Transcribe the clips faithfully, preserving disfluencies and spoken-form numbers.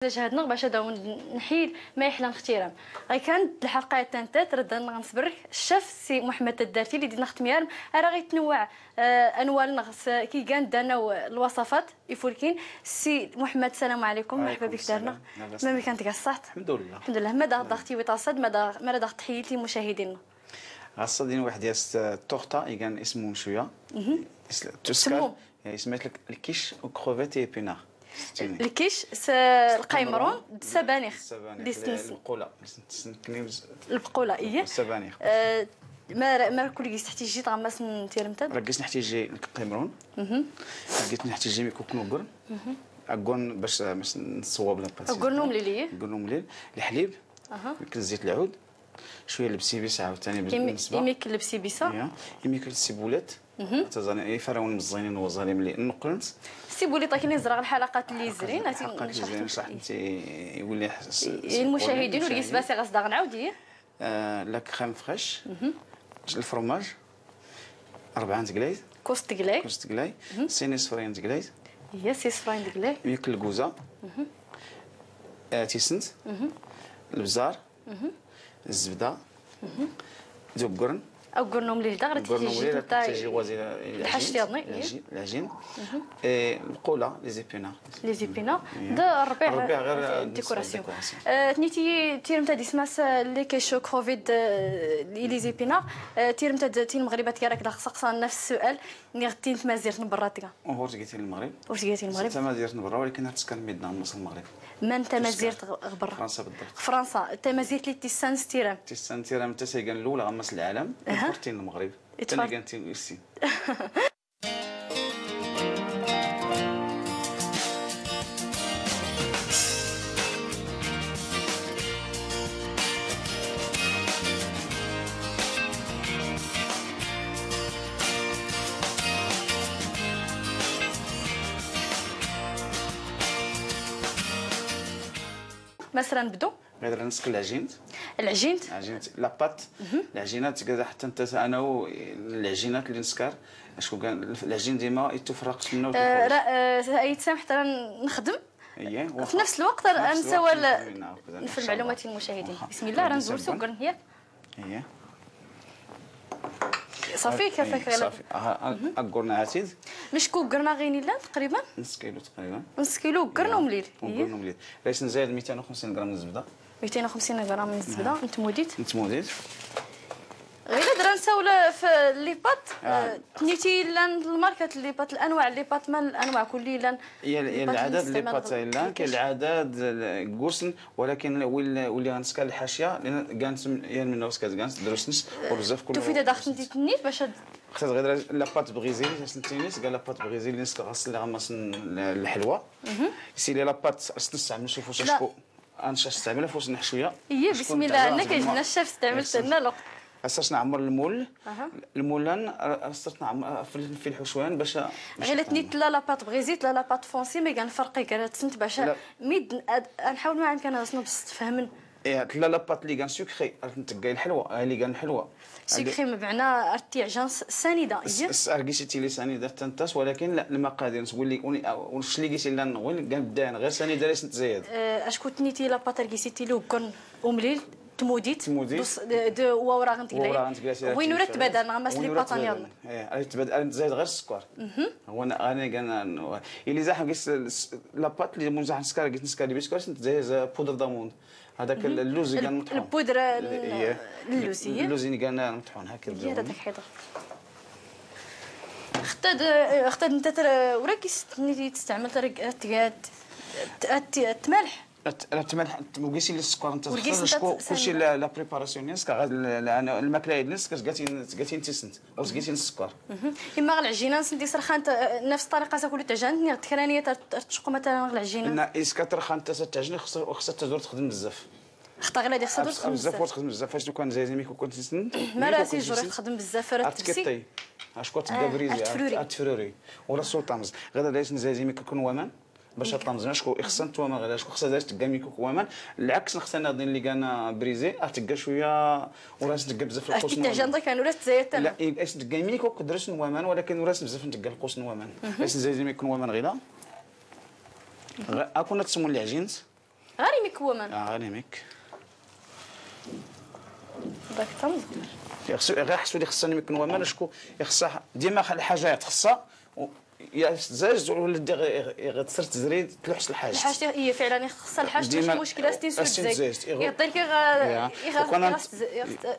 جهدنا باش هذا نحيل ما يحلى نختيرم. غير كانت الحلقة تانتات رد نغنصبر الشاف سي محمد الدارتي اللي دينا ختم يارم. أرى غيتنوع، آه، أنوار نغس كي كان دانا الوصفات يفولكين. سي محمد، السلام عليكم، مرحبا بك دارنا. ما كانت قصحت؟ الحمد لله. الحمد لله. ماذا ضغطي ويتصد؟ ماذا، ماذا ضغط تحيلتي مشاهدينا؟ غاصة دين واحد ياس التورتة، يقان اسمه شوية. تسكر. سموم. يعني سميت لك الكيش وكروفيت اي بينار. الكيش س-، القيمرون، السبانخ. السبانخ، دي ال-، سنس-، البقولة. البقولة، إيه. السبانخ. آه، ما ر-، ما كل جيس تحتي جي طعم سن تيرمتد؟ راه جيس نحتي جي القيمرون. جيت نحتي جي كوك نوغر. أقول باش، باش نصوب لاباس. أقول نوم ليلي. أقول نوم ليل. الحليب. كل زيت العود. شوية البسيبيسة عاوتاني بالنسبة. يميك البسيبيسة. إيه. يميك السيبولات. تزاني إيه، فرعون مزينين وزاري ملي نقلنت. السيبوليطة كاين زرع الحلقات اللي زرين، هاتي الحلقات اللي زرين، صح، انت يولي حس-، إيه، المشاهدين والكيس باسي غاس داغ نعاود، إيه. آه، لا كريم فريش. الفرماج. أربعة تقلايد. كوست تقلاي. كوست تقلاي. سيني صفرين تقلايد. هي سي صفرين تقلاي. ياك الكوزة. آه، تيسنت. البزار. الزبدة. ذوك قرن. أو قرنهم ليه داغ، قرنهم تيجي ليه، نتا تيجي وازي الحشت يا ظني، إيه. العجين، العجين. إيه، القولة، لي زيبينا. لي زيبينا. إيه. دا الربيع، الربيع غير ديكوراسيون. ديكوراسيون. آه، تنيتي تيرم تاع ديسماس، آه، لي كيشو كوفيد، آه، لي، لي زيبينا. آه، تيرم تاع د-، تيرم مغربة كيراك داغ سقسا نفس السؤال. ني غتين تمازيرت نبرا تيغا. وهو تقيتي المغرب. وش تقيتي المغرب؟ تمازيرت نبرا، ولكن هتسكن ميدنا مصر المغرب. من تمازيرت غ-، غبرا؟ فرنسا بالضبط. فرنسا، تمازيرت لي تيسان ستيرام. تيسان تيرام، تسيقان الأولى غمس العالم. أها. الفورتين المغرب. إتفرج. تاني كانت يوسين. مثلًا بدو. غير نسك العجينة. العجينة؟ العجينة، لا بات. العجينة تقدر حتى انت، انا و-، العجينات اللي نسكر، شكون كان العجين ديما يتفرق منه آه، وتفرق. را-، آه، يتسامح ترى نخدم. اييه، في نفس الوقت راه نسوى ال-، في المعلومات المشاهدين. بسم الله، راه نزول سكر هي. اييه. صافي، كيفك غير صافي. ها، ها، أقرنا عتيد. مش كو قرنا غيني لان تقريبًا؟ نص كيلو تقريبًا. نص كيلو قرنا ومليل. وقرنا ومليل. باش نزيد ميتين وخمسين غرام من الزبدة. ميتين وخمسين غرام من الزبدة، نتموديت. نتموديت. غير درا نساولا في لي بات، آه. آه، تنيتي لان الماركات لي بات، الأنواع لي بات، ما الأنواع كل لان. يا ال-، يا العدد لي بات لان كاين العدد، آه، قوسن ولكن ويل-، ولي غنسكا الحاشية، لأن كانت م-، يعني من نفس كانت، كانت دروسنس وبزاف كل توفي دا داخل نتي تنيت باش هاد اختي غير لاباط بغيزيل، سنتينيس، قال لاباط بغيزيل، نسكا غسل لي غمسن الحلوى. سي لي لاباط، استعمل شوفوا لا. شكو. أنا شاش استعمل فوس نحشوية. إيه، بسم الله، أنا كيجينا الشاف استعملت لنا لوق. أساس نعمر المول. المولان، أساس نعمر في، في الحشوان باش، باش غير تنيت لا لاباط بغيزيت، لا لاباط فونسي، مي كان فرقي كانت سنت باش لا. ميد، أد-، نحاول ما عندك أنا أصلا بس تفهمن. إيه، لا لاباط اللي كان سكري، عرفت نتقاي الحلوة، هاي اللي كان الحلوة. سكري مبعنا أرتي عجان س-، سنيدة، إيه؟ س-، أرقي سيتي لي سنيدة تنتاس، ولكن لا، المقادير نقول لك، وني-، ونش اللي قيسي لنا نقول، كان بداية غير سنيدة ليس نتزايد. آه، أشكو تنيتي لاباط أرقي سيتي لو كن أمليل، تموديت. تموديت. بص-، د-، د-، وورا غنتقلاي. وورا غنتقلاي، وين ورا تبادل، نغمس لي باتانيال. إيه، أنا تبادل، أنا نتزايد غير السكر. هو أنا، أنا كان، إلي زاح قيس الس-، لاباط اللي مزاح نسكر، قيس نسكر لي بسكر، نتزايد بودر داموند. هذاك اللوز اللي كان مطحون. البودرة ال-، إيه. اللوز، إيه. اللوز اللي كان مطحون هكا. إيه، هذاك حيطة. اختاد، اختاد انت ترى وراكي ست-، نيتي تستعمل ترى ت-، ت-، ت-، تملح. ت-، لا تملح، ت-، وقيسي للسكر انت ورقيس تخرج انت كو-، ت-، كلشي لا، لا بريباراسيون، يسكا غاد ال-، ال-، أنا الماكلة هي الناس كتقاتي، تقاتي انت سنت. وسقيتي السكر. إما غا العجينة نسندي سرخان ت-، نفس الطريقة تاكل تعجن، ني تشقو مثلًا غا العجينة. لا، إسكا ترخان تا تعجن، خصها، خصها تزور تخدم بزاف. خطا غير هادي خصها تخدم بزاف. بزاف وتخدم بزاف، فاش كان زي زي ميكو كنت تسن. ما راسي جوري تخدم بزاف، راه تبسي. تكطي. اش كنت آه، بريزي، أرتفروري. أرتفروري. ورا السلطة مز. غدا دايس نزازي ميكو كون ومان. باش طنجنا شكون يخصنا نتوما غير شكون خصها داير تقا ميكوك ومان. العكس نخصنا ناضين اللي كان بريزي، راه تقا شويه وراس تقا بزاف القوس. تجي عندك كان ولا تزيت؟ لا، إيه، اش تقا ميكوك درس نوامان، ولكن وراس بزاف نتقا القوس نوامان. اش نزيد ميكون ومان غير. غ-، اكون تسمو العجينت. غير يميك هو مان. اه، غير يميك. داك تمزغ. يخصو غير حسو لي خصني يميك هو مان، شكو يخصها ديما الحاجه تخصها. يا زاج ولا دي غير تصير تزريد تلوحس الحاجه. الحاجه هي فعلا خصها الحاجه ديما المشكله ستين سوت أستين زاج. زاج، يغ- يغطي لك غا- يا. يغ- وكان يغ- يغ-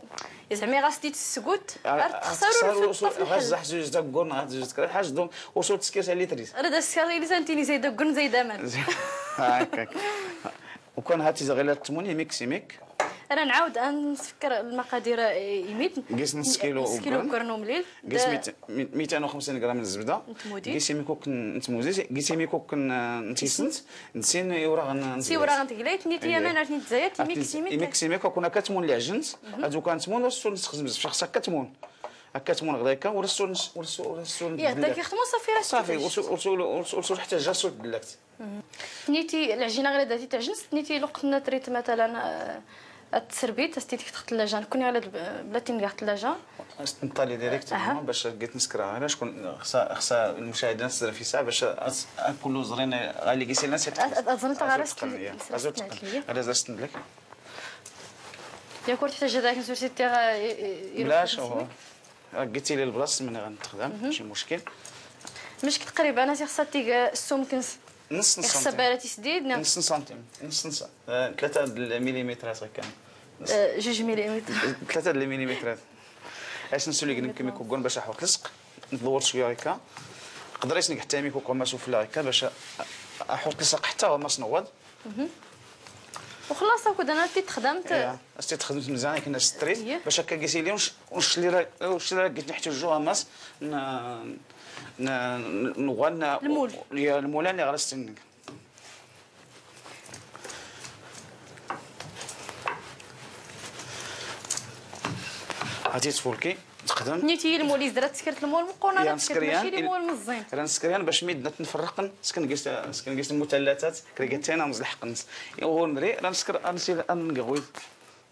زعما غا ستيت السكوت. آه، غير آه، تخسر تخسر ولا وصول- تطفي غير الحل. زح زوج داك كورن، غير زوج داك كورن، حاج دوم وصول تسكيس اللي تريس. راه دا السكيس اللي سنتيني زي داك كورن زي دامان. هاكاك. وكان هاتي زغيلة التموني ميكسي ميك. انا نعاود نسكر المقادير، آه، يميت. قيس نص كيلو نص كيلو وقرن. قرن ومليل. قيس دا ميت- ميتين وخمسين غرام من الزبده. نتمودي. قيس ميكوك نتموزي، قيس ميكوك نتيسنت. نسين يورا غن- سي ورا غنتقليت، نيتي إيه. يا مان، عرفت نتزايد، أتني- ميكسي ميك. ميكسي ميك، وكنا كتمون العجنز. هادو كنتمون ورسول نسخدم بزاف، شخص كتمون. كتمون غدايكا ورسول نس- ورسول ورسول يا نتبلك. داك يخدموا صافي، راه صافي، ستفدش. ورسول ورسول ورسول حتى جا صوت دلكت. تنيتي العجينه غير داتي تعجنت، تنيتي لو قتنا تريت مثلا، آه، التسربيت، استيتك تحت الثلاجه، نكون على الب- بلاتي نقع الثلاجه. استنطالي ديريكت أها. باش لقيت نسكرها. علاش كون خصها، خصها المشاهدين نستنى في ساعه باش أس- كله زرين غالي قيسي الناس يتقبل. أ- أ- أظن أزول تغرس تقنية. كل- أزول تقنية. هذا زرت لك. يا كورت حتى جداك نسوسي تي غا- ي- ي- بلاش يروح هو. قلتي لي البلاصه من غنتخدم، ماشي مشكل. مشكل تقريبا انا تيخصها تيغ السوم كنس. نص نص يخصها سنتيم. باراتي سديد، نعم. نص سنتيم، نص نص، آه، ثلاثة د المليمترات هكا. نص. آه، جوج مليمتر. ثلاثة د المليمترات. اش نسولي كنك كيما كوكون باش احوك لصق. ندور شويه هكا. قدريت نقحتامي كوكو ما سفلى هكا باش احوك لصق حتى هو ما سنوض. وخلاص هاكو انا تيت خدمت. إيه، استيت خدمت مزيان كنا ستريت إيه. باش هكا قيسي لي ونش ونش لي را ونش لي را قلت نحتاجوها ماس. ن ن نغن المول. يا المولاني غرستنك. هاتي تفولكي تخدم. نيتي المول، إذا راه تسكرت المول مقونة، يا راه تسكرت نسكر يان ماشي المول مزين. راه نسكر يان باش ميدنا تنفرقن، سكن قيس، سكن قيس المثلثات، كريقتين أمز الحق نس. هو نري، راه نسكر، راه نسير، راه نقوي.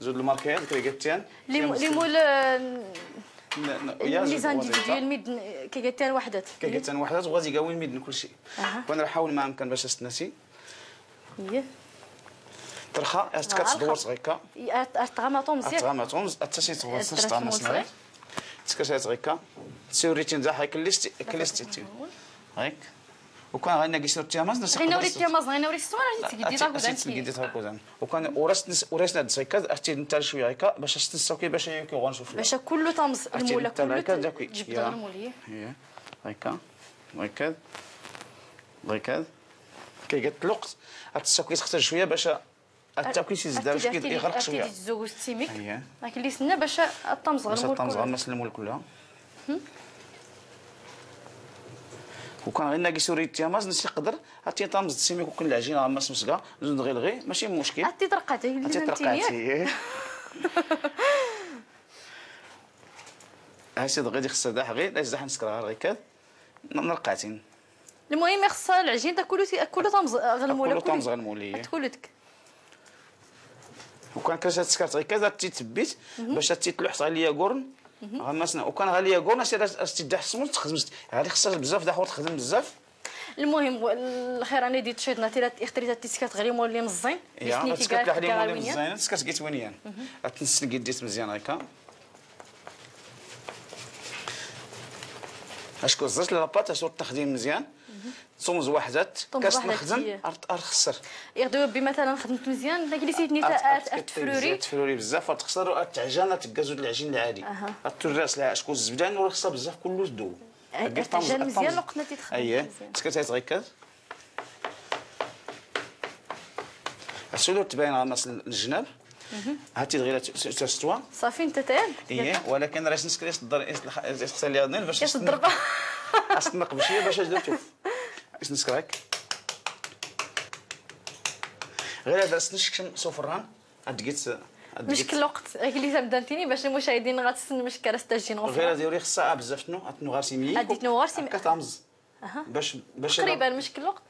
زود الماركات، كريقتين. لي م-، لي مول، آه، لا، لا، يا لي زود زانديفيديو، وزيدة. الميدن، كريقتين وحدات. كريقتين وحدات، وغادي يقاوي الميدن كل شيء. أها. وأنا نحاول ما أمكن باش أستناسي. إيه. ترخا، أتكات آه، دور صغيكا. إيه، أت-، أتغمطو مزيان. أتغمطو مز-، أتسي تغمط، أتغمط تغمط مزيان. تسكت أتغيكا. تسيوريتين زاحي كليستي، كليستي تي. هايك. وكان غير ناقص له التياماز، نسق غير نوري التياماز، غير نوري السوان، غادي تقدي تاكو دانتي. تقدي تاكو دان. وكان ورست نس-، ورست ناد سايكا، أختي نتا شوية هايكا، باش أستنساو كي باش يوكي غون شوف. باش كله طامز أختي المولا، نتا كله لايكا ت-، داكوي. جبد يا. المولية. هي. هايكا. هايكا. هايكا. كي قلت الوقت، أتساكي تختار شوية باش التاكي سي زدار شوية يغرق شوية. أتيدي تزوج تيميك. أييه. راك اللي سنة باش الطمز غير باش المول الطمز كله. غير مسلم المول كلها. وكان غير ناقص وريد تياماز نسي قدر. هاتي طمز تسيمي كوكن العجينة غمس مسقا. زود غير الغي، ماشي مشكل. هاتي طرقاتي، اللي هاتي نتيني. طرقاتي. هاسي غادي خصها داح غير، لا يزدح نسكرها غير كذا. نرقاتين. المهم يخصها العجين دا كله تي-، كله طمز-، غنمولة كله كله. طمز غنمولية. تكولتك. وكان كرشات سكرت غير كذا تيتبيت باش تيتلوح غالية قرن. غمسنا. وكان غالية قرن، سي راس، راس تيدي حسمون تخدمت. هذه خصها بزاف داخل تخدم بزاف. المهم، و-، الخير أنا ديت شيطنا تيرات اختريت تيسكرت غريمون اللي مزين. يا، ديتني تيكات تيكات غريمون اللي مزين، تيسكرت قيت وين يان. أتنسن قيت ديت مزيان هكا. اشكو زرت لاباط، اشكو التخديم مزيان. صومز وحدات، طومز كاس وحدات نخدم، هي. أرت-، أرخسر. يغدو بي مثلًا خدمت مزيان، لا جلسيتني تا أرت-، أرت-، أرت-، أرت-، فروري. زيت فروري بزاف، أرت-، خسر، أرت-، تعجن، أرت-، تقازو العجين العادي. أها. أرت-، الراس لها، أشكو الزبدان ورخصة بزاف كله دو. أي-، أرت-، تعجن مزيان لقنا تيتخدم أيه. مزيان. تسكت هاي تغيكر. السلو تبين على الناس الجناب. هاتي دغيا ت-، ت-، تستوى. صافي، انت تاين؟ ايه، ولكن راه نسكري الدار، يخسر لي هذا باش يس الضربة. استنق بشويه باش اجي نشوف. اش نسكرك؟ غير هذا سنشكشن سوفران. ادقيت، ادقيت. مشكل الوقت، هاك اللي تبدلتيني باش المشاهدين غتسن مشكل راه ستاجين غير غوفران. هذه وري خصها بزاف شنو؟ اتنو غارسي مية. اديت نو غارسي مية. كتامز. أها. باش، باش تقريبًا مشكل الوقت.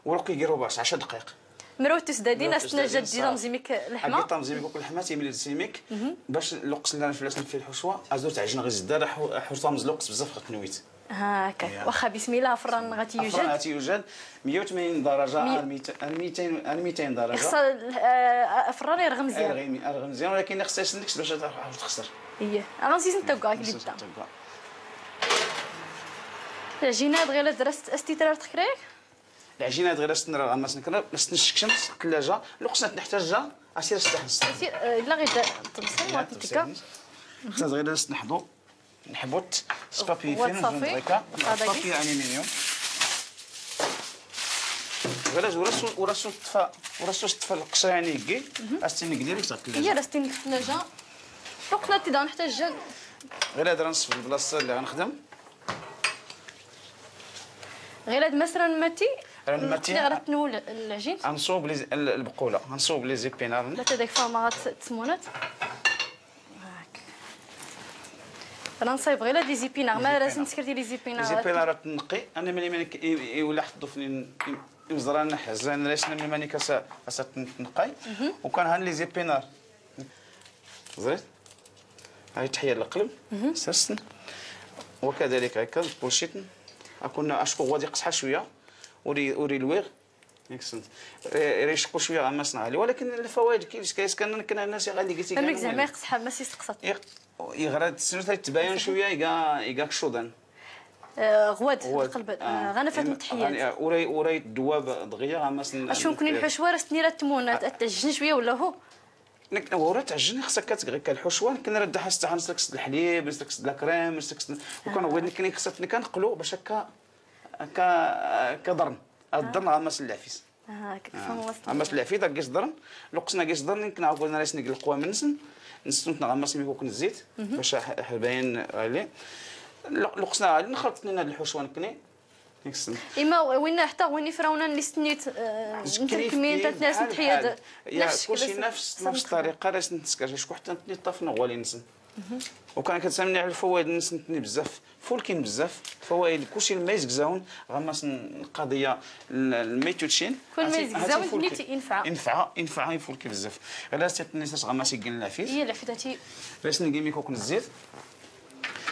ولو كيديروا باش عشر دقائق. مروتوس دادين، مروتوس أستنا دادين، جدي صح. تنظيمك اللحمة. أكيد تنظيمك وكل لحمة تيميل لسيمك. باش اللوقس اللي أنا فلاس في الحشوة، أزو تعجن غير زدار، حو-، حو-، تنظم اللوقس بزاف خدت نويت. هاكا. يا. واخا، بسم الله، فران غادي يوجد. فران غادي يوجد. مية وثمانين درجة، مي- على ميتين، على ميتين، على ميتين درجة. خص ال-، آه، فران يرغم مزيان. يرغم، يرغم مزيان، ولكن خص يسلكش باش تخسر. إيه. أنا نسيت نتوقع كي نسيت نبدا. نتوقع. العجينة غير درست أستي ترى تخريك؟ العجينة غير استنى راه غنمسك نكرر، نستنى الشكشم في الثلاجة، لو خصنا نحتاجها، اسير استحن الصحن. سير، آه، لا غير دا-، تبصر، لا، واحد تبصر. التكة. خصنا غير نحضو، نحبط، سبابي هو فين صافي. هكا، هذا سبابي كيف؟ ألومنيوم. غير وراسو، وراسو الطفا، وراسو الطفا القشرة يعني يجي، استنى قليل في الثلاجة. هي راه استنى في الثلاجة. لو قلت دا نحتاج جن. غير هاد راه نصف البلاصة اللي غنخدم. غير هاد مثلًا ماتي، راه ماتي. غير تنول العجين. غنصوب لي ز-، ال-، البقولة، غنصوب لي زيبينار. لا، تا داك فما غتسمونات. هاك. انا نصايب غير هاد لي زيبينار، ما لي راه زيبينار. نسكرتي لي زيبينار. لي زيبينار راه تنقي، انا ملي ملي ك-، ي-، ي-، ولا حط الضفني ن-، ي-، يمزران نحزان ريسنا ملي ماني كاسا، كاسا تنقاي. وكان هان لي زيبينار. زريت؟ هاي تحية للقلب. سرسن. وكذلك هكا بولشيتن. اكون اشكو غادي قصحة شوية. وري، وري الويغ. يكسنت. ري-، ريشكو شوية غمسنا عليه، ولكن الفوائد كيفاش كايس كان، كان الناس غالي قلتي الميك كان زعما مهم. يقصحها، ماشي تقصد. يق-، يغرد السنة تتباين شوية، يقا، يقا كشوضان. آه، غواد، غواد. القلب، آه. آه، غنفات إن-، متحيات. غني-، آه، وراي، وراي الدواب دغيا غمسن. اشو نكون الحشوة راه سنيرة تمونة، آه. تتعجن شوية ولا هو؟ نك-، ورا تعجن خصك كتغ-، كالحشوة، كنرد حس تاع نسلك سد الحليب، نسلك سد لاكريم، نسلك سد، وكان آه. وين كني خصك نكنقلو باش هكا، هكا، هكا ضرن. الضرن آه. غمس العفيس. آه، هكاك آه. فهم وصلت. غمس العفيس، داك قيس ضرن. لقصنا قيس ضرن، يمكن عاود قلنا راه سنقل القوى من نسن. نستنت نغمس ميكوك نزيت، باش ح-، ح-، باين عليه. لق-، لقصنا غادي نخلط لنا هاد الحشوة نكني. يكسن. إما وين حتى وين يفراونا اللي سنيت، آه، نتركمين، تاع ناس بحال نتحيا بحال. د-، يا نفس كلشي الشكل، نفس، نفس نفس الطريقة، راه سنتسكر، شكون حتى نتني طاف نغوالي نسن. وكان كتسمني على الفوائد نسن نتني بزاف، فول كاين بزاف، فوائد كلشي لما يزكزاون، غمس القضية ال-، الميتوتشين. كل ما هاتي، هاتي يزكزاون الفول نتي كي-، ينفع. ينفع، ينفع، يفول كي بزاف. غير ستني ساس غمس يقن العفيس. هي العفيس هاتي. بس نقي ميكوك نزيد.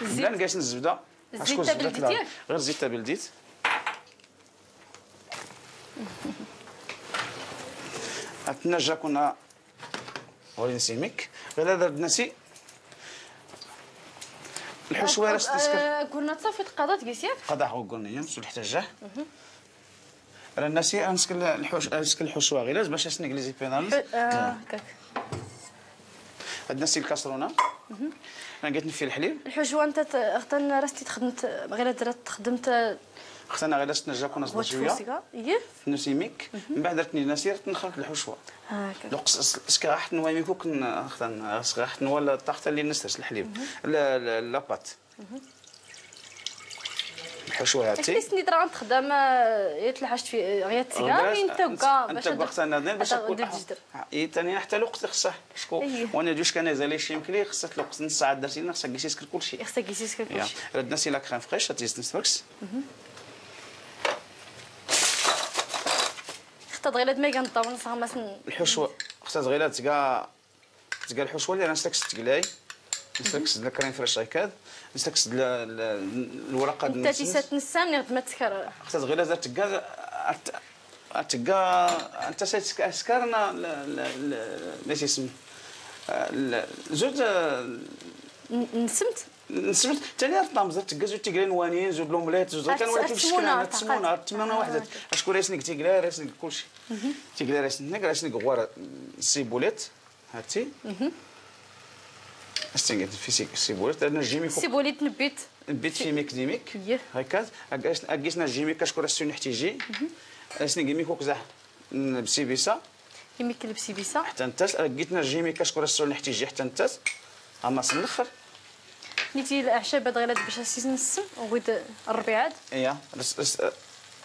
الزيت. لا، نقيس الزبدة. الزيت أشكون تا الزبدة بلديتي؟ تلعب؟ غير زيت تا بلديت. أتنجا كنا غادي نسيميك. غير هذا النسي. الحشوة راه ستسكر. آه، قلنا تصافي تقاضات كيسير؟ قضاه وقلنا يوم سول حتى جاه. راه النسي أنسكل الحوش-، أنسكل الحشوة غير باش أسنق لي زيبينالز. ح-، آه، هكاك. عندنا سي الكاسرونه. انا قلت نفي الحليب. الحشوه انت ت-، اختن راستي تخدمت غير درت تخدمت. اختنا غير درت نجا كنا صبر شويه. ايه. نسيميك. من بعد درتني نسير تنخرط الحشوه. هكا. لو قص-، قص-، قص كاع حتى نوايا ميكو كن اختن، قص كاع حتى نوايا الطاقه اللي نسترس الحليب. لا، لا، لا بات. الحشوه هاتي. اش تسني ترى غنتخدم، آه، يتلحشت في، آه، غير تسقى، غير مين انت-، توقع انت باش توقع هاد-، خصنا نادين باش هاد نكون ندير أح-، جدر. إيه، تاني حتى الوقت خصه. شكو؟ أيه. وانا دوش كان زالي شي يمكن لي خصها الوقت نص ساعه درتي لنا خصها كيسيس كل شيء. خصها كيسيس كل يا. شيء. ردنا سي لا كريم فريش، هاتي زدت نفركس. اختها غير هاد ما كنطاو نصها مثلا. الحشوه، اختها غير تسقى تقال حشوة اللي راه نسلك ست قلاي، نسلك ست كريم فريش هكذا، نسلك ست ال-، ال-، الورقة انت تيسات نسان غد ما تسكر. خصها غير زرت تقال، أت-، أتقا، أنت سيت سك-، سكرنا ل-، ل-، ل-، ليش اسم؟ آه، ل-، زوج، آه، ن-، نسمت؟ نسمت، تاني راه طام زرت تقال زوج تقلاي نوانيين، زوج لومليت، زوج كان أت-، ولكن أتسمونا، بشكل أتعقد. أتسمونا واحد. آه. أشكون راه يسنق تقلاي، راه يسنق كلشي. تقلاي راه يسنق، راه يسنق غوار سيبوليت. هاتي. استنقد في سي-، سيبوليت، لأن الجيمي كوك. سيبوليت نبيت. نبيت في ميك ديميك. يه. هكا، أقيس-، أقيسنا الجيمي كشكور السوني حتى يجي. أسني جيمي كوك زح. ن-، بسيبيسا. جيمي كل بسيبيسا. حتى نتاس، أقيتنا الجيمي كشكور السوني حتى يجي حتى نتاس. أما سن الآخر. نيتي الأعشاب هاد غير هاد باش أسيس نسم، وغيد الربيعات. إيا، بس، بس، آه،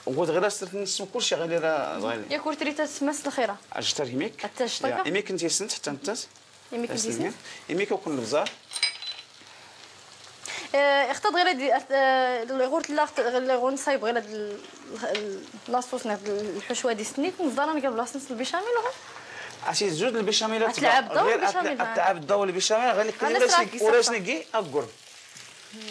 وغيد غير أسيس نسم كلشي غير راه غير. يا كورتري تسمس الخيرة. أجتر يميك. حتى أجتر. يا، يميك أنت يسنت حتى نتاس. يميك أسنت. يميك يكون البزار. اختض غير هادي، لي غورت لا، لي غور نصايب غير هاد لاصوص، نهاد الحشوه دي سنيت نزال انا قبل لاصوص البيشاميل. عرفتي زوج البيشاميلات، غير اتلعب الضو البيشاميل، اتلعب الضو البيشاميل غير نكتب. وراش نجي اكور.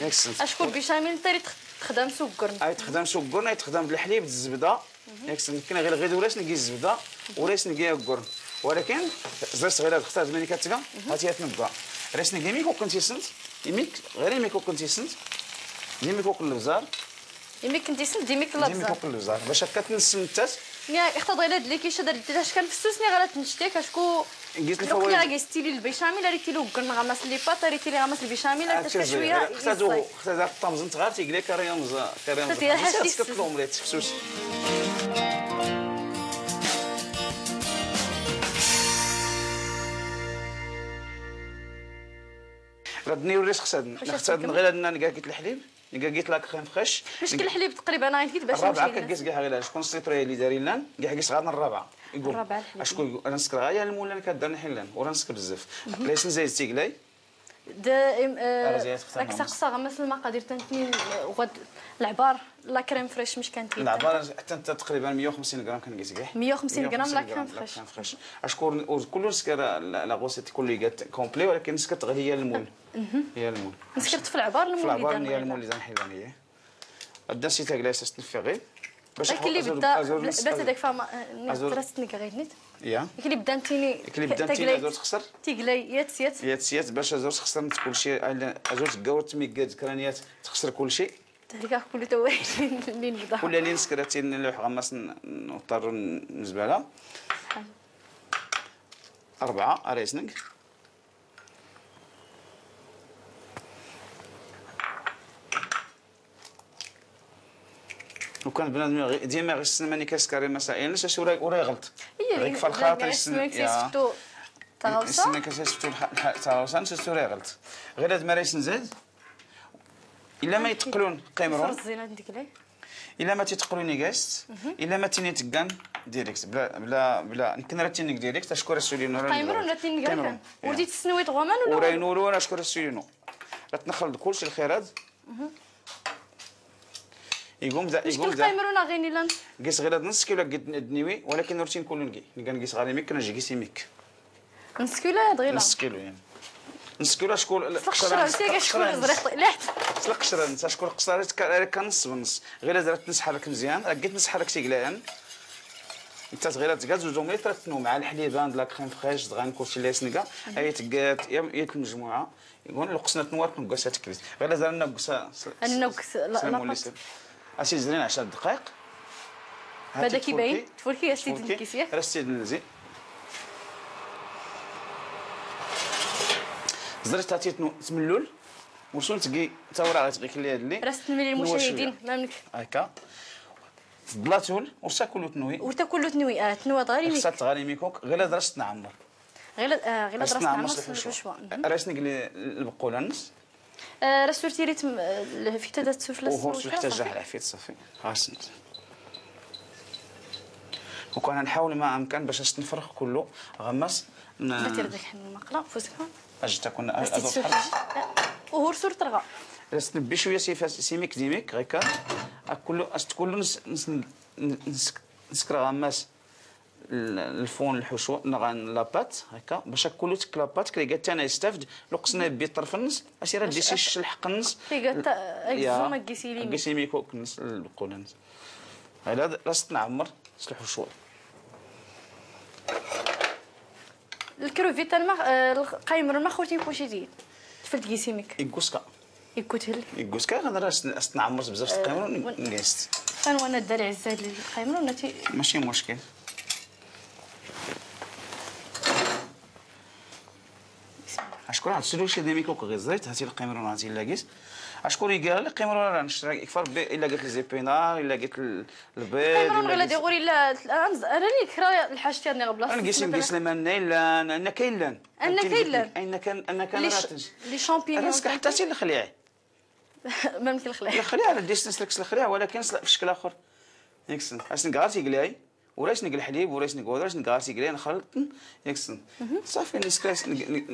ياك سنت. اشكون بيشاميل انت اللي تخدم سكر؟ اي تخدم سكر، اي تخدم بالحليب، الزبده. ياك سنت، كاين غير، غير وراش نجي الزبده، وراش نجي اكور. ولكن زرت غير هاد الخطا زمان كتبان. هاتي هات نبدا. راش نجي ميكو كنتي سنت، يميك غير ميكو كنتي سنت. دي ميكو كل بزار. يميك كنتي سنت دي ميك لا دي ميكو بزار. كل بزار باش هكا تنسم التاس. يا اختض غير هاد اللي كيشد هاد الدجاج كان فسوسني غير تنشتيك اشكو. قلت لك دوك هو اللي غادي يستيلي البيشاميل، ريتي له كن غمس لي بات، ريتي لي غمس البيشاميل، حتى شويه. اختي زوج، اختي زوج، اختي زوج طمزنت غير تيقلي كاري مزا، كاري مزا. تي حاجة حتى تسكت لهم لي تفسوس. ردني وريش خصادن، خصادن غير هادنا نقاقيت الحليب، نقاقيت لاك خيم فريش. مش كل حليب تقريبا انا غير باش الرابعه نمشي كقيس كاع غير شكون سيتري اللي داري لان كاع قيس غير الرابعه. يقول الرابعه الحليب. اشكون يقول انا نسكر غير المول اللي كدار نحلان ورا نسكر بزاف. ليش نزيد تيقلاي؟ د-، ام-، آه، راك ساقسا غمس المقادير تنتني، آه، غد العبار لا كريم فريش مش كانت. العبار حتى انت تقريبًا مية وخمسين غرام كان قيس كاع. مية وخمسين غرام لا كريم فريش. لا كريم فريش. اشكر ورد كل نسكر لا، لا غوسيت كله يقات كومبلي، ولكن نسكت غليا المول. هي المول. نسكرت في العبار، في المول العبار اللي هي المول اللي زنحي بانيه. الدسي تاع كلاس تنفغي. باش لكن اللي بدا، بدا تدك فما، آه، نيت أزور. ترست نيك غير نيت. يا. لكن اللي بدا نتيني لكن اللي بدا نتيني تقلي. أزور تخسر. تقلي، يات، يات. يات، يات، باش أزور تخسر نت كل شيء، أنا أزور تقاور تميقد كرانيات تخسر كل شيء. تلقاه كله تو اللي نبدا. كل اللي نسكرتي نلوح غمس ن-، نضطر نزبالة. أربعة، أريسنق. وكان بنادم يغ-، ديما يغسل ماني كاس كاري مسائل، نسى شو راي، وراه يغلط. إيه، غيك في الخاطر يسن-، يا. سيفتو تاغوسا؟ يسن كاس سيفتو الح-، الح-، تاغوسا، نسى شو راي يغلط. غير هاد ما رايش نزيد. إلا ما يتقلون قيمرون. الزينة عندك ليه؟ إلا ما تيتقلوني جاست، إلا ما تيني تقان ديريكت، بلا، بلا، بلا، نكن راه تينيك ديريكت، أشكر السولينو، راه قيمرون، راه تينيك قيمرون. وردي تسنوي تغومان ولا؟ وراه ينورو، أنا أشكر السولينو. راه تنخلط كلشي الخيرات. يقوم ذا، مشكل يقوم ذا. قيمرون أغيني لان. قيس غير هاد نص كيلو قد ندنيوي، ولكن روتين كله نقي. نقا نقيس غالي ميك، نجي قيسي ميك. نص كيلو يا دغيلة. نص كيلو يعني. نص كيلو شكون؟ لا، سلق قشرة، الشرا، سلق سلق الشرا الشرا نص. زريق، لا. سلق الشرا نص، شكون قصاري تك-، كان نص ونص. غير زرت نسحرك مزيان، راه قلت نسحرك تيقلايا. انت صغيرة تقاد زوج مليتر تنو مع الحليب، عند لا كريم فريش، دغان كلشي اللي سنقا. اي تقاد، يا، يا المجموعة. يقول لو قصنا تنوار نقص هاتك. غير زرنا نقص، نقص، لا، لا، سلام عليكم. اسي زرين عشر دقائق. هاتي بعدا كيباين، تفركي. تفركي، يا سيدي تفركي. الكيس، ياك؟ راه سيدي نزي. زرت هاتي تنو-، تملول. وشون تقي، تا ورا غتقي كلي هاد اللي. راه ستملي نوا شوية. المشاهدين، ما منك. هكا. فضلاتول، ورسا كله تنوي. ورتا كله تنوي، آه، تنوي ضغاري ميك. رسا تغاري ميكوك، غير درست نعمر. غير، آه، غير درست نعمر نعمر الحشوة. الحشوة. مهم. راه سنقلي البقولة نص. آه، راه سورتي ريتم، آه، الفيتا دا تسوفلا وهو السوفلا، تحت صافي. جاه العفيت صافي. ها سنت. وكان نحاول ما أمكن باش نفرغ كله، غمس ن-، باتي ردك حن المقلة، فوزكم. أجي تكون بس أزور تسوفلا. حرف. لا. وهو رسول ترغى. بس نبي شوية سيفا-، سيميك ديميك، غيكا. أكله، أست كله نس-، نس-، نس-، نسكر غمس. ال-، الفون الحشو نغان لاباط هكا باش كلو تك لاباط كي قالت انا يستافد لو قصنا بي طرف النص. اسي راه ديسي الحق النص كي قالت يا. اكزوما كيسي لي كيسي ميكو كنس البقول النص. هذا راس نعمر. الحشو. الكروفيت الما، آه، القايمر الما خوتي كوشي ديال. تفلت كيسي ميك. يقوسكا. يكوتل. يقول كاع غنرى س-، س-، نعمر بزاف آه، تقيمرون ون-، نقيست. كان وانا دار عزة للقيمرون نتي. ماشي مشكل. اشكون عاد سلو شي ديميكو كو غير زيت، هاتي القيمرون هاتي لاقيت. اشكون يقال لي قيمرون راه نشري يكفر بي-، الا قلت لي زيبينار، الا قلت ال-، البيض، القيمرون الا غير قلت ديغوري لا، لا، انا راني كرا الحاجة تاعي غير بلاصة. انا قلت لي مثلًا. قلت لي ما نايل، لا، انا، انا كاين لان. انا كاين لان. انا كان، انا كان لي ش-، راتج. لي شامبينيون انا نسكح حتى كاين. سي الخليعي. ما ممكن الخليع. الخليع، أنا ديت نسلك الخليع، ولكن نسلك في شكل آخر. نيكسن. أسنق غير تيقلاي، وريش نقل حليب، وريش نقل، وريش نقل غاسي قليل، نخلط، يكسن. صافي، نسكر،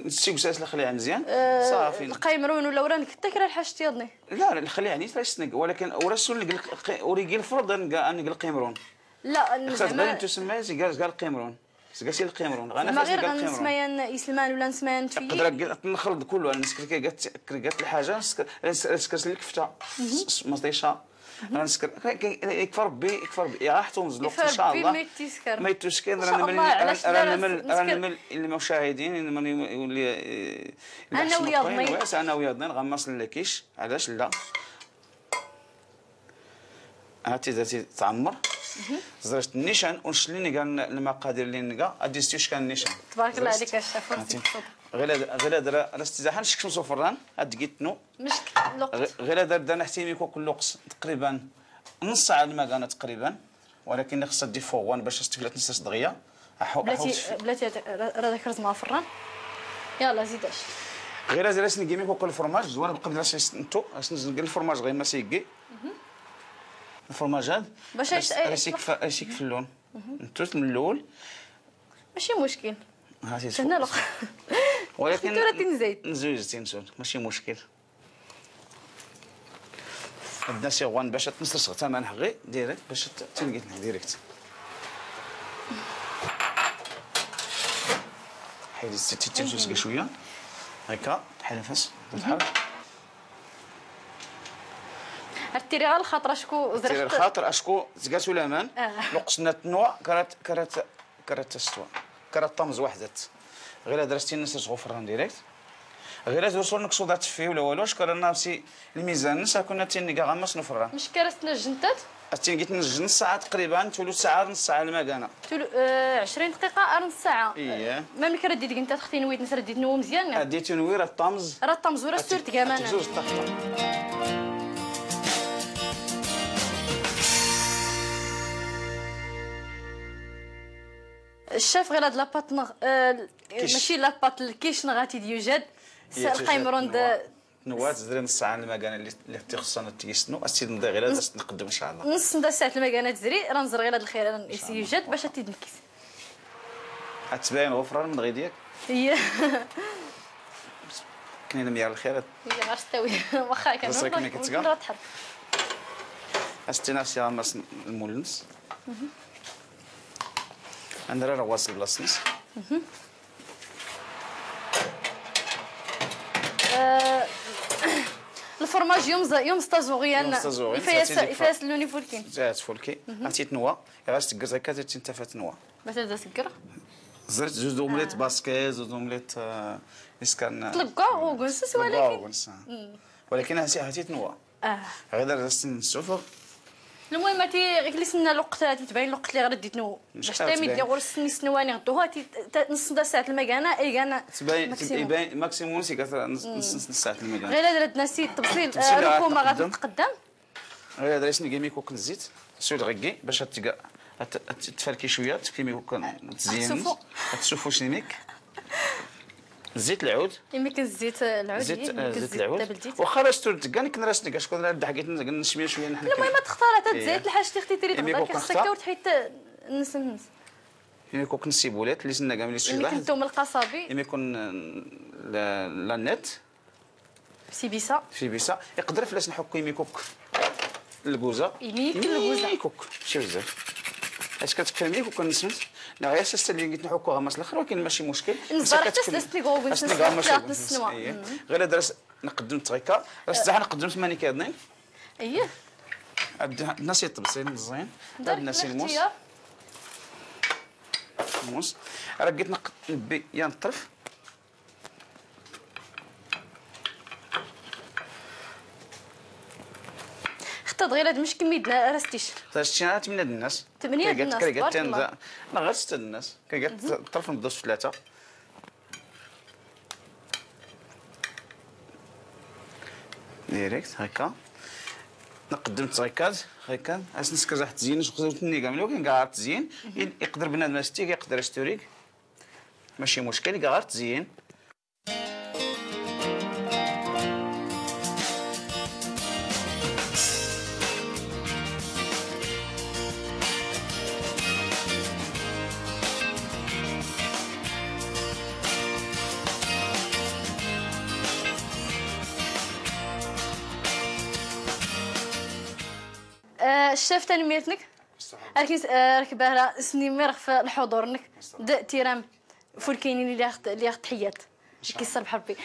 نسيب ساس الخليعة مزيان. آه، صافي. القيمرون ولا ورا نكتك راه الحاجة تيضني. لا، الخليعة نيت راه سنق، ولكن ورسول نقل ق-، وريقي الفرض نقل، نقل قيمرون. لا، خاص زعما غير انتو سمايا زي قال، قال قيمرون. زي قال سي القيمرون. غانا زعما فاش غير نقل قيمرون. غنسمايا يسلمان ولا نسمايا نتفيي. نقدر نقل، نخلط كله، انا نسكر كي قالت، كي قالت الحاجة، نسكر، نس-، نسكر سلك فتة. مس-، مطيشة. غنسكر، ك-، ك-، يكفى ربي، يكفى ربي. يا راح تونز الوقت إن يكفى شاء ربي الله. ما يتسكر. ما يتسكر، إن شاء الله، علاش لا، رانا مل-، نسكر. رانا مل-، المشاهدين، إن من يولي، إيه، أنا وياضنين. ويس، أنا وياضنين، غنمصل لكيش، علاش لا؟ هاتي درتي تعمر. زرت النيشان، ونشلي نيكا المقادير اللي نيكا، أدي ستيوش كان النيشان. تبارك الله عليك الشاف، هاتي. غير هاد، غير هاد راه، راه استزاحة نشكشم صفران، هاد قيتنو. مشكل الوقت. غ-، غير هذا، هذا نحتمي يكون كل وقت تقريبًا نص ساعة المكانة تقريبًا، ولكن خصها دي فوغوان باش تستفلت نص دغيا. أحو-، بلاتي، أحو تف- بلاتي، هذا-، راه داك رز مع فران. يلا زيد اش. غير هذا، راه سنقي ميكو كل الفرماج، زوين بقى بلا شي نتو، اش نزل الفرماج غير ما سيقي. الفرماج هذا، باش راه يت-، س-، راه يتلق. سيكفى، راه سيكفى اللون. نتو من الأول. ماشي مشكل. هاتي سهلة تفوق. الأخرى. ولكن حتى راه تنزيد. نزوج تنسون، ماشي مشكل. عندنا سي غوان باش تنصر صغتا ما نحغي ديريكت باش ت-، تنقيت ديريكت. حيدي ستي تنسوس شوية. هكا، حيد نفس، تحرك. عرفتي لي غير الخاطر اشكو تيري زرفت. الخاطر اشكو زكاتو لامان. آه. لو قصنا تنوع كرات، كرات كرات تستوى. كرات طمز وحدت. غير درستي نسيت غفران ديريكت. غير زور صور نكسو دات فيه ولا والو، شكرا نفسي الميزان نسا كنا تيني كاع غمس نفران. مش كرستنا الجنتات؟ اتين قلت نجن ساعة تقريبًا، تولو ساعة نص ساعة المكانة. تولو، آه، عشرين دقيقة، آه، نص ساعة. إيه. ما ملك رديت قنت تختي نويت نسرديت نو مزيان. اديتو نوير الطمز. راه الطمز ورا السورت كمان. تجوز الطحطة. الشاف غير هاد لاباط نغ-، آه، كيش. ماشي لاباط، الكيش نغاتي ديوجد. س-، القايمرون د-، نوات زري نص ساعة المكانة اللي، اللي تخصنا تيسنو، أسيد نضيع غير نص، نقدم إن شاء الله. نص ندا ساعة المكانة تزري، راه نزر غير هاد الخير، راه إن شاء الله. يوجد باش تيد نكيس. أتباين غفران من غير ديك. هي. كاين المياه الخير. هي غير ستوي. واخا كان بس راك نروح، ملي كتقرا. نروح تحط. أستنى سي راه ماس المولنس. عندنا راه واصل بلاصنس. آه، الفرماج يوم ز-، يوم ستازوغيان. يوم ستازوغيان، يفياس، ساتي ديك يفياس فر-، لوني فولكين. زات فولكي. عرفتي تنوى، غاس تقز هكا، تتنتفى تنوى. باش هذا سكر؟ زرت زوج دومليت آه. باسكي، زوج دومليت، آه، إسكان. تلقاو وكنسس تلقاو ولكن. وكنسس، آه. ولكن هاتي، هاتي تنوى. آه. غير دار السن السفر. المهم، هاتي غير كلي سنة الوقت، هاتي تبين الوقت اللي غير ديتنو. مش باش عارف تايمي تبين. ديال غور السن يسنواني غدوها، هاتي ت-، ت-، نص دا ساعة المكانة، إي كان تبين، ماكسيموم. تبين ماكسيموم سي كثر نص، نص، نص ساعة المكانة. غير هذا الناس يطبسي، تمشي آه، لها ركوما غادي تقدم. تقدم. غير هذا راه سنقي ميكوك نزيت، سوي الغكي باش هتقا-، هت-، هت-، تفلكي شوية، تفكي ميكوك تزيين. هتشوفو. هتشوفو شنو ميك. زيت العود. يمكن الزيت العود، زيت، يمكن آه، زيت الزيت العود. دبل زيت. واخا راه ستور دكان كنرا سنقا، شكون راه دحكيت نشمي شوية نحن المهم كنا. تختار حتى إيه. تزيت الحاجة تي اختي تريد يمكن عندك يكون خاصك اختار. كورت حيت نسمس. يمكن يكون سيبولات اللي سنقا من يمكن الشلاح. توم القصابي. يمكن، آه، لا، لا نت. سي بيسا. سي بيسا. يقدر فلاس نحكو يميكوك الكوزا. يميك الكوزا. يميكوك. شي بزاف. اش كتكفي ميك وكنسمت؟ لا، غير سيستم اللي قلت نحكوها ماس الاخر، ولكن ماشي مشكل. نزار حتى سيستم غو بنسمت. غير درس نقدم تريكا. راس تاعها نقدم ثمانية كيضنين. اييه. عندنا سي طبسين مزيان. عندنا سي موس. موس. راه قلت نق-، نبي يا نطرف. خطات غير هاد مش كمية دنا-، راه ستيش. راه ستيش، راه تمنية د الناس. تمنية د الناس، تبارك الله. لا، غير ستة د الناس. كي قالت طرف ندوز في ثلاثة. ديريكت، هكا. نقدم تريكات، هكا. اش نسكر راح تزين، شو خزرت النيقة، ملي كاين كاع تزين. يقدر بنادم ستيك، يقدر ستوريك. ماشي مشكل، كاع غير تزين. الشاف تنميرتنك. أركي س-، آه، ركبارة سنيمير في الحضور نك. د تيرام فولكيني لي ياخد، لي ياخد تحيات. كي صرب حربي.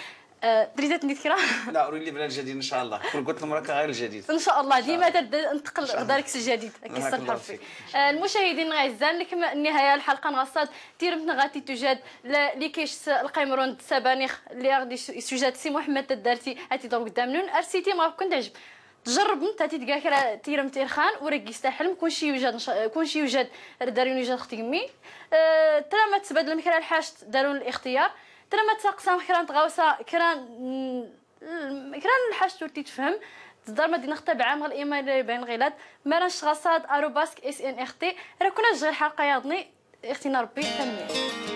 آه، دريتات نيت كرا؟ لا، رولي بلا الجديد إن شاء الله. كل قلت لهم راك غير الجديد. إن شاء الله، إن شاء ديما الله. تد-، انتقل إن شاء الله. غدارك الجديد. كي بارك صرب الله حربي. فيك. آه، المشاهدين غيزان لك م-، النهاية الحلقة نغصات تيرمت نغاتي توجد ل-، لي كيش س-، القيمرون سبانيخ اللي غادي يس-، يسوجد سي محمد تدارتي هاتي ضرب قدام نون أرسيتي ما كنت عجب. تجرب انت تتقاكر تيرم تيرخان ورقي يستحلم كون شي يوجد نش-، كون شي يوجد دارون يوجد اختي امي. أه، ترى ما تسبد لهم كرا الحاج دارون الاختيار. ترى ما تسقسام كرا تغاوسا كرا، كرا الحاج تورتي تفهم. تدار مدينة تبع عام الايمان بين الغيلات. مرا شغصات اروباسك اس ان اختي. راه كنا جغي الحلقه ياضني. اختي نربي تنمير.